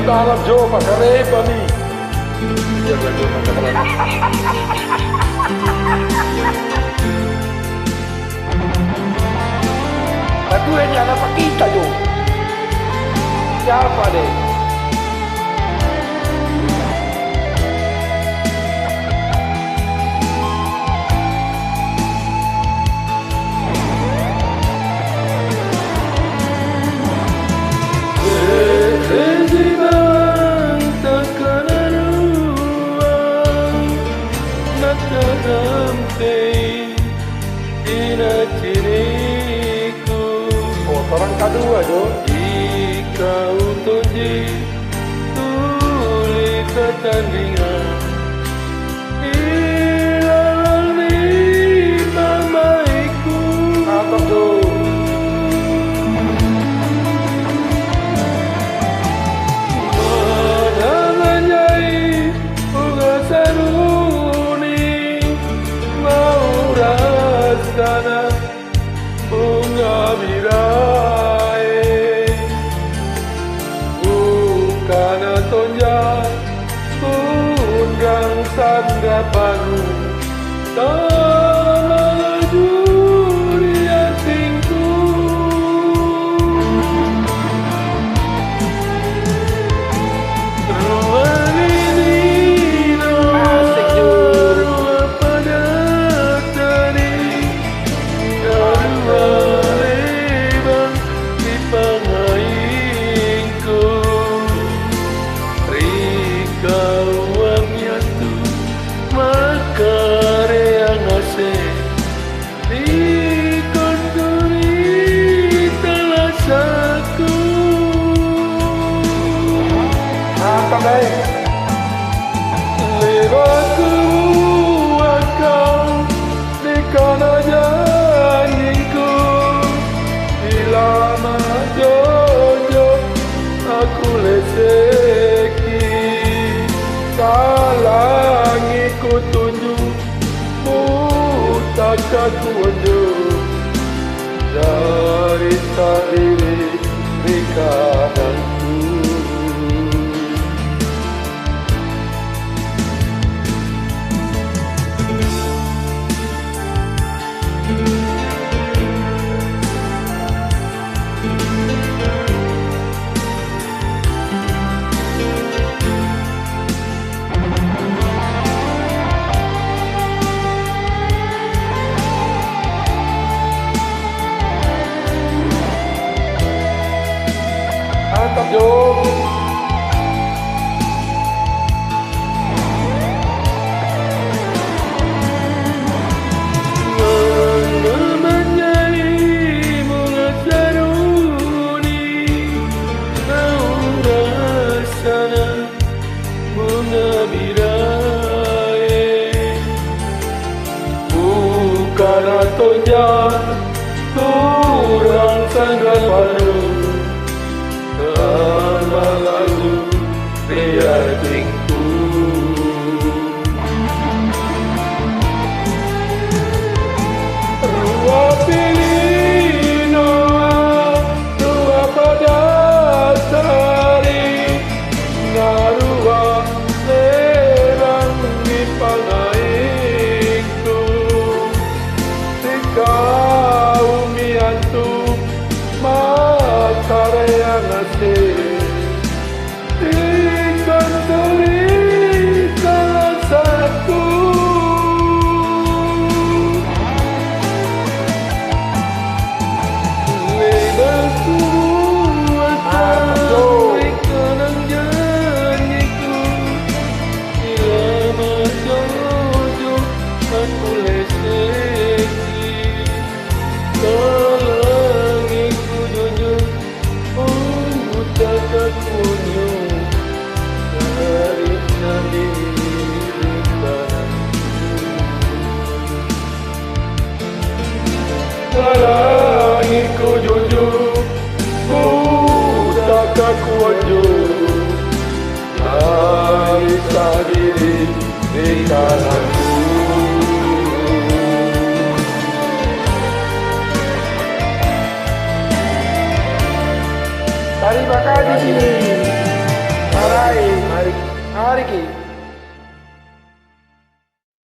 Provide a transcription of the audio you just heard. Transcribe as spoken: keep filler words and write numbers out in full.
Dalam jo, pakarepami. Batue nia' napakita jo. Siapa deh? Se'reji bawang takkana ruang, nakkarampei cinaciniku. Oh, torang kadua, jo. Ikau tonji tuli katandingang. Ilalang ri pa'mai'ku. Apa tuh? Manang anjai pungasaruni, ma'rassana bunga birae, bukkana tonja unrang sanggaparu, tamalaju ri atingku. Rua ri lino, rua pada tari, Aleba ri pangaingku, ri kau angngantu makkareang ngaseng, ri konturi talasaku. Apa, baik? Le'bakku buakkau nikana janjingku, ilama jojo aku leseki, talangi kutunju, mutaka kuanjo, jari sa'riri ri kanangku. Mantap, Jo. Manna manynyai mungasaruni, naung rassana bunga birae. Bukkana tonja, turang sanggaparu, tamalaju ri atingku. Rua pi linoa, rua pada tari, narua lerang ri pangaingku. Ri kaumi antu makkareang ngaseng, ri konturi talasaku. Le'bakku buakkau ri kanang janjiku, ilama jojo aku leseki, talangi kujojo, oh, taka kuonjo, jari nandiri ri kanangku. Talangi kujuju, kutaka kuanjo, lai sa'diri ri kanangku. Tarima kasih.